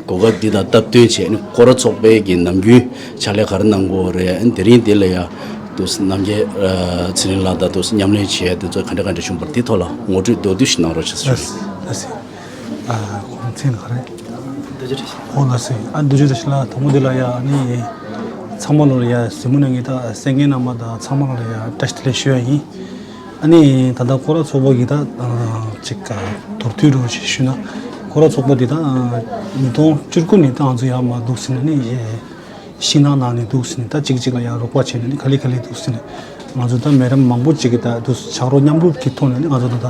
གོ་སྐབས་འདི་དང་སྟབས་བསྟུན་བྱས་ནས་སྐོར་ར་ཚོགས་པའི་གི་ནམ་རྒྱུན་ཕྱག་ལས་ག་རེ་གནང་དགོས་རེད། ཨ་ནི་དེ་རིང་འདི་ལ་ཡ་དུ་རྣམ་རྒྱལ་ཨ་ཚེ་རིང་ལགས་དང་དུ་མཉམ་ལས་བྱས་དེ་ཚོ་ག་འདྲ་ག་འདྲ་བྱུང་བར་དེ་ཐོག་ལ་ངོ་སྤྲོད་མདོར་བསྡུས་ཤིག་གནང་རོགས་བྱེད་ཟེར། ལགས་སོ། ཨ་ཁོང་མཚན་ག་རེ། རྡོ་རྗེ་བཀྲ་ཤིས། ཨོ་ལགས་སོ། ཨ་རྡོ་རྗེ་བཀྲ་ཤིས་ལགས། དང་པོ་འདི་ལ་ཡ་ཨ་ནི་ཚང་མ་ལོ་ལ་ཡ་གཟིགས་མོ་གནང་མཁན་ད་གསན་མཁན་རྣམ་པ་དང་ཚང་མ་ལོ་ལ་ཡ་བཀྲ་ཤིས་བདེ་ལེགས་ཞུ་ཡ་ཡིན། ཨ་ནི་ད་ལྟ་སྐོར་ར་ཚོགས་པ་གི་ད་ཅིག་མདོར་བསྡུས་རོགས་ཞེས་ཞུས་ན། སྐོར་ར་ཚོགས་པ་འདི་ད་ཉིས་སྟོང་བཅུ་དགུ་ནས་ད་ང་ཚོ་ཡར་མར་འདུག་ཟེར་ནས་ནི་ཤིང་ནགས་ནང་ནས་འདུག་ཟེར་ནས་ད་གཅིག་གཅིག་ལ་ཡང་རོགས་པ་བྱས་ནས་ནི་ག་ལེ་ག་ལེ་འདུག་ཟེར་ནས་ང་ཚོ་ད་མི་རབས་མང་པོ་ཅིག་གིས་ད་འདུག་ཕྱག་རོགས་མཉམ་རུབ་ཀྱི་ཐོག་ནས་ནི་ང་ཚོ་ད་ད་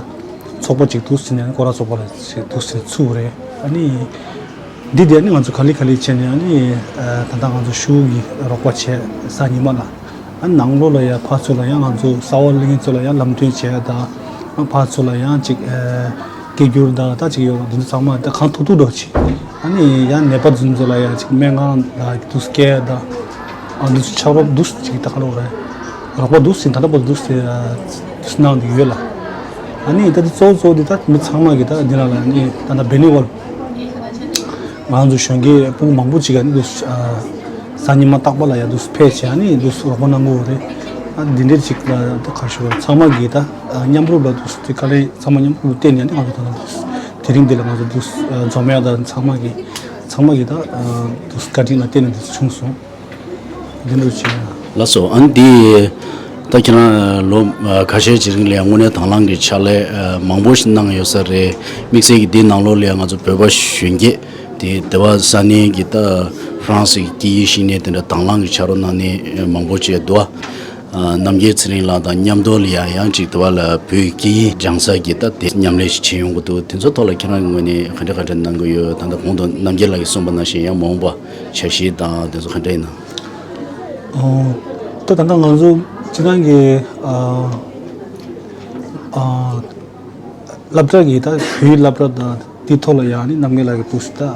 ཚོགས་པ་ཅིག་འདུག་ཟེར་ནས་སྐོར་ར་ཚོགས་པ་ལ་འདུག་ཟེར་ནས་ཚུགས་རེད། ཨ་ནི་འདི་དེ་ནི་ང་ཚོ་ག་ལེ་ག་ལེ་བྱས་ནས་ཨ་ནི་ད་ད་ང་ཚོ་ཤུགས་ཀྱིས་རོགས་པ་བྱས་གཟའ་ཉི་མ་ལ། ཨ་ནང་ལོགས་ལ་ཡང་ཕར་ཚུར་ལ་ཡང་ང་ཚོ་གསར་པ་སླེབས་མཁན་ཚོ་ལ་ཡང་ལམ་སྟོན་བྱས་དང་། ཨ་ཕར་ཚུར་ལ་ཡང་ཅིག་ཨ་སྐད་སྒྱུར་དང་ད་ཅིག་ཡོད་འདི་ཚོ་ཚང་མ་ད་གང་ཐུབ་ཐུབ་འགྲོ་ཅིག་ཨ་ནི་ཡང་ནད་པ་འཛིན་ཚོ་ལ་ཡང་ཅིག་སྨན་ཁང་ལ་འདུག་སྐད་དང་། ཨ་འདི་ཚོ་ཕྱག་རོགས་འདུག་ཅིག་ད་ག་ལོག་རེད། རོགས་པ་འདུག་ཟིན་ད་ལྟ་བར་འདུག་ཟིན་འདུག་གནང་འདུག་ཡོད་ལ། ཨ་ནི་ད་འདི་གཙོ་བོ་གཙོ་བོ་འདི་ད་མི་ཚང་མ་གི་ད་འདི་ལ་ལ་ནི་ད་ད་བེ་ནི་ཝལ། ང་ཚོ་གཞོན་སྐྱེས་སྤུ་གུ་མང་པོ་ཅིག་ཨ་ནི་འདུག་ཨ་གཟའ་ཉི་མ་རྟག་པར་ལ་ཡ་འདུག་ཕེབས་བྱས་ཨ་ནི་འདུག་རོགས་པ་གནང་དགོས་རེད། ཨ་འདི་འདྲའི་ཅིག་ལ་ད་ག་ཞུ་བ་ཚང་མ་གི་ད་མཉམ་རུབ་ལ་འདུག་དེ་ག་ལེ་ཚང་མ་མཉམ་རུབ་བརྟེན་ནས་ཨ་ནི་ང་ཚོ་ད་ད་འདུག་དེ་རིང་འདི་ལ་ང་ཚོ་འདུག་འཛོམས་ཡ་ད་ཚང་མ་གི་ཚང་མ་གི་ད་འདུག་བཀའ་དྲིན་ལ་བརྟེན་ནས་འདི་བྱུང་སོང་། འདི་འདྲ་བྱས། ལགས་སོ། ཨ་ནི་འདི་ད་ཁྱེད་རང་ལོ་ཁ་ཤས་ཅིག་རིང་ལ་ཡང་དངོས་གནས་དང་བླངས་ཀྱི་ཕྱག་ལས་མང་པོ་ཞིག་གནང་ཡོད་ས་རེད། དམིགས་བསལ་གྱི་འདི་ནང་ལོགས་ལ་ཡང་ང་ཚོ་བོད་པ་གཞོན་སྐྱེས་དེ་སྡེ་བ་ས་གནས་ཀྱི་ད་ཧྥ་རན་སི་གི་སྐད་ཡིག་ཤེས་མཁན་དེ་འདྲ་དང་བླངས་ཀྱི་ཕྱག་རོགས་གནང་མཁན་མང་པོ་བྱས་འདུག་ཨ་རྣམ་རྒྱལ་ཚེ་རིང་ལགས་དང་མཉམ་དུ་ལ་ཡང་ཡང་ཅིག་དེ་བ་ལ་བོད་ཀྱི་སྦྱང་ས་ཀྱི་ད་དེ་མཉམ་ལས་ཤིག་བྱེད་ཡོང་གི་འདུག་དེ་ཚོ་ཐོག་ལ་ཁྱེད་རང་གི་ངོས་ནས་ག་འདྲ་ག་འདྲ་གནང་གི་ཡོད། ད་ལྟ་གོང་དུ་རྣམ་རྒྱལ་ལགས་ཀྱིས་གསུངས་པ་ནང་བཞིན་ཡང་མ་འོངས་པ་འཆར་གཞི་དང་དེ་ཚོ་ག་འདྲ་ཡིན་ན། ཨོ། ད་ད་ལྟ་ང་ཚོ་སྤྱི་བཏང་གི་ཨ་ཨ་སློབ་གྲྭ་གི་ད་བོད་ཡིག་སློབ་གྲྭ་དང་དེའི་ཐོག་ལ་ཡང་ནི་རྣམ་རྒྱལ་ལགས་ཀྱི་འདུག་ད་ཨ་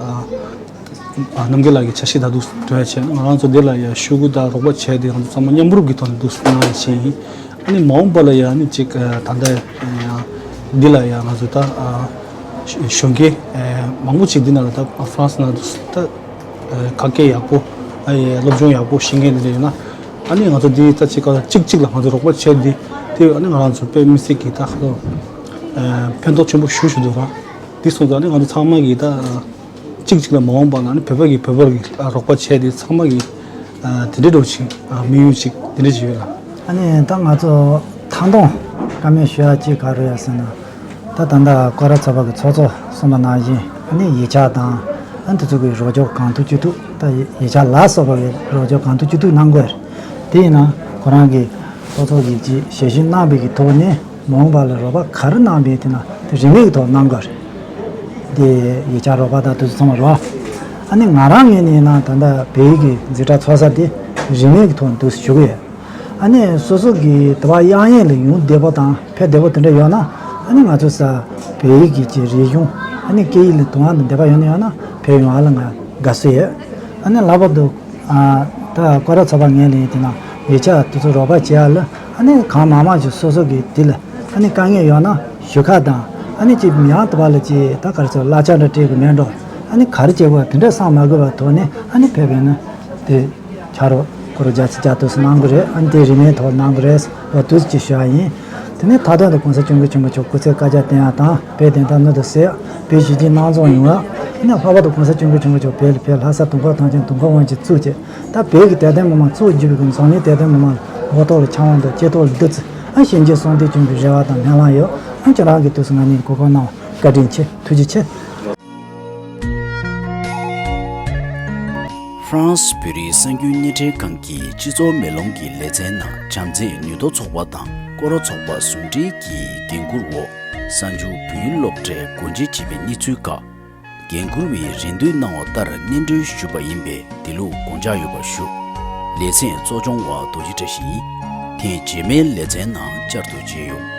ཨ་རྣམ་རྒྱལ་ལགས་ཀྱི་འཆར་གཞི་ད་འདུག་འགྲོ་ཡ་བྱས་ན་ང་རང་ཚོ་འདི་ལ་ཡང་ཤུ་གུ་ད་རོགས་པ་བྱས་ཏེ་ང་ཚོ་ཚང་མ་མཉམ་རུབ་ཀྱི་ཐོག་ནས་འདུག་གནང་ཡ་བྱས་ཡིན། ཨ་ནི་མ་འོངས་པ་ལ་ཡང་ནི་ཅིག་ད་ལྟ་འདི་ལ་ཡང་ང་ཚོ་ད་ཨ་གཞོན་སྐྱེས་མང་པོ་ཅིག་འདི་ནང་ལ་ད་ཧྥ་རན་སི་ནང་དུ་ད་ཁ་སྐད་ཡག་པོ་ཨ་ཡེ་སློབ་སྦྱོང་ཡག་པོ་ཤེས་མཁན་འདི་འདྲ་ཡོད་ན་ཨ་ནི་ང་ཚོ་འདི་ད་ཅིག་གཅིག་གཅིག་ལ་ང་ཚོ་རོགས་པ་བྱས་འདི་དེ་ཨ་ནི་ང་རང་ཚོ་དཔེ་མི་སྲིད་ཀྱི་ད་ཁ་ཕན་ཐོགས་ཆེན་པོ་ཞུ་ཞུ་འདུག་ར། འདི་སོང་ཙང་ཨ་ནི་ང་ཚོ་ཚང་མ་གི་ད། གཅིག་གཅིག་ལ་མ་འོངས་པ་ལ་ནི་བོད་པ་གིས་བོད་པར་གྱི་རོགས་པ་བྱས་ཏེ་ཚང་མ་གིས་དེ་འདྲའི་འགྲོ་ཅིག་དམིགས་ཡུལ་ཅིག་དེ་འདྲ་ཅིག་ཡོད་ལ། ཨ་ནི་ད་ང་ཚོ་ཐང་སྟོང་བཀའ་མོལ་ཞུ་ཡ་ཅིག་ག་རེ་ཡོད་ཟེར་ན། ད་ད་ལྟ་སྐོར་ར་ཚོགས་པ་གི་ཚོགས་གཙོ་གསུངས་པ་ནང་བཞིན་ཨ་ནི་ཡིག་ཆ་དང་ཨ་ནི་དེ་ཚོ་གི་རོགས་སྐྱོར་གང་ཐུབ་ཅི་ཐུབ་ད་ཡིག་ཆ་ལ་སོགས་པ་གི་རོགས་སྐྱོར་གང་ཐུབ་ཅི་ཐུབ་གནང་དགོས་རེད། དེ་ཡིན་ན་ཁོ་རང་གི་སློབ་ཚོགས་ཀྱི་ཅིག་ཞལ་བཞེས་གནང་བའི་གི་ཐོག་ནས། མ་འོངས་པ་ལ་རོགས་པ་ག་རེ་གནང་པའི་དེ་ན་དེ་རིན་མེད་ཀྱི་ཐོག་གནང་དགོས་རེད། དེ་ཡིག་ཆ་རོགས་པ་དང་དེ་ཚོ་ཚང་མ་རོགས། ཨ་ནི་ང་རང་ངོས་ནས་ཡིན་ན་ད་ལྟ་བོད་ཡིག་གི་འཛིན་གྲྭ་འཚོགས་ས་དེ་རིན་མེད་ཀྱི་ཐོག་འདུག་སེ་ཞུ་གི་ཡོད། ཨ་ནི་སོ་སོ་གི་དེ་བ་གཡང་གཡེང་ལ་ཡོང་བདེ་པོ་དང་ཕེབས་བདེ་པོ་དེ་འདྲ་ཡོད་ན། ཨ་ནི་ང་ཚོ་ས་བོད་ཡིག་གི་ཅིག་རིག་གཞུང་ཨ་ནི་སྐད་ཡིག་ལ་དུང་བ་དང་འདོད་པ་ཡོད་ན་ཡོད་ན་ཕེབས་ཡོང་ཨ་ལ་ང་དགའ་བསུ་ཡོད། ཨ་ནི་ལྷག་པར་དུ་ཨ་ད་སྐོར་ར་ཚོགས་པ་ངོས་ལ་ཡིན་དེ་ན་ཡིག་ཆ་དེ་ཚོ་རོགས་པ་བྱེད་ཨ་ལ། ཨ་ནི་གང་མང་མང་ཞིག་སོ་སོ་གི་དེ་ལ་ཨ་ནི་དཀའ་ངལ་ཡོད་ན་ཞུ་ཁ་དང་ཨ་ནི་ཅིག་ཡང་དེ་བ་ལ་ཅིག་ད་ག་རེ་ཟེར་གླ་ཆ་འདྲ་སྤྲད་དགོས་མེད་འགྲོ། ཨ་ནི་ག་རེ་བྱེད་དགོས་དེ་འདྲ་བསམ་མ་དགོས་པ་ཐོག་ནས་ཨ་ནི་ཕེབས་པས་ན་དེ། ཆ་རོགས་སྐོར་རོགས་རྒྱ་ཆེ་རྒྱ་དུས་སུ་གནང་གི་རེད། ཨ་ནི་དེ་རིན་མེད་ཐོག་གནང་གི་རེད། འོ་དུས་ཀྱི་ཞུ་བ་ཡིན། དེ་ནས་མཐའ་དོན་དུ་གོང་ས་སྐྱབས་མགོན་ཆེན་པོ་མཆོག་སྐུ་ཚེ་བསྐལ་བརྒྱར་བརྟན་ཡག་དང་བོད་བདེན་མཐའ་གནད་དུ་གསལ་ཡག་བོད་གཞིས་བྱེས་སྣང་ཚོགས་ཡོང་ཡག་ཨ་ནི་ལྷག་པར་དུ་གོང་ས་སྐྱབས་མགོན་ཆེན་པོ་མཆོག་བོད་ལ་ཕེབས་ལྷ་ས་དུས་འཁོར་ཐང་ཆེན་དུས་འཁོར་དབང་ཆེན་བཙུགས་བྱས་ད་བོད་ཀྱི་དད་ལྡན་མི་མང་གཙོ་བོ་གྱུར་པའི་འཛམ་གླིང་དད་ལྡན་མི་མང་ལ་འོ་ཐོག་ལ་འཆམ་དབང་དང་སྐྱིད་ཐོག་ལ་བདེ་ཚུལ་ཨ་ཞི་འཇམ་གསུམ་ལྡན་བྱུང་བའི་རེ་བ་དང་སྨོན་ལམ་ཡོད། ཨ་ཁྱེད་རང་གི་དུས་སུ་ང་གཉིས་གོ་སྐབས་གནང་བ་བཀའ་དྲིན་ཆེ། ཐུགས་རྗེ་ཆེ། ཧྥ་རན་སི་བོད་རིགས་གསར་འགྱུར་བརྙན་འཕྲིན་ཁང་གི་སྤྱི་ཚོགས་མེ་ལོང་གི་ལེ་ཚན་ནང་བྱམས་བརྩེའི་ནུས་སྟོབས་ཚོགས་པ་དང་སྐོར་ར་ཚོགས་པ་ཟུང་འབྲེལ་གྱིས་འགན་འཁུར་འོག་གསར་འགྱུར་བོད་ཡིག་སློབ་གྲྭའི་སྒོ་འབྱེད་བྱས་པའི་གནས་ཚུལ་ཁག་འགན་འཁུར་བས་རེ་འདུན་གནང་བ་ལྟར་སྙན་སྒྲོན་ཞུས་པ་ཡིན་པས་དེ་ལུགས་དགོངས་འཇགས་ཡོད་པ་ཞུ། ལེ་ཚན་གཙོ་སྐྱོང་བ་རྡོ་རྗེ་བཀྲ་ཤིས་ཡིན། ཐེངས་རྗེས་མའི་ལེ་ཚན་ནང་བསྐྱར་དུ་མཇལ་ཡོང་།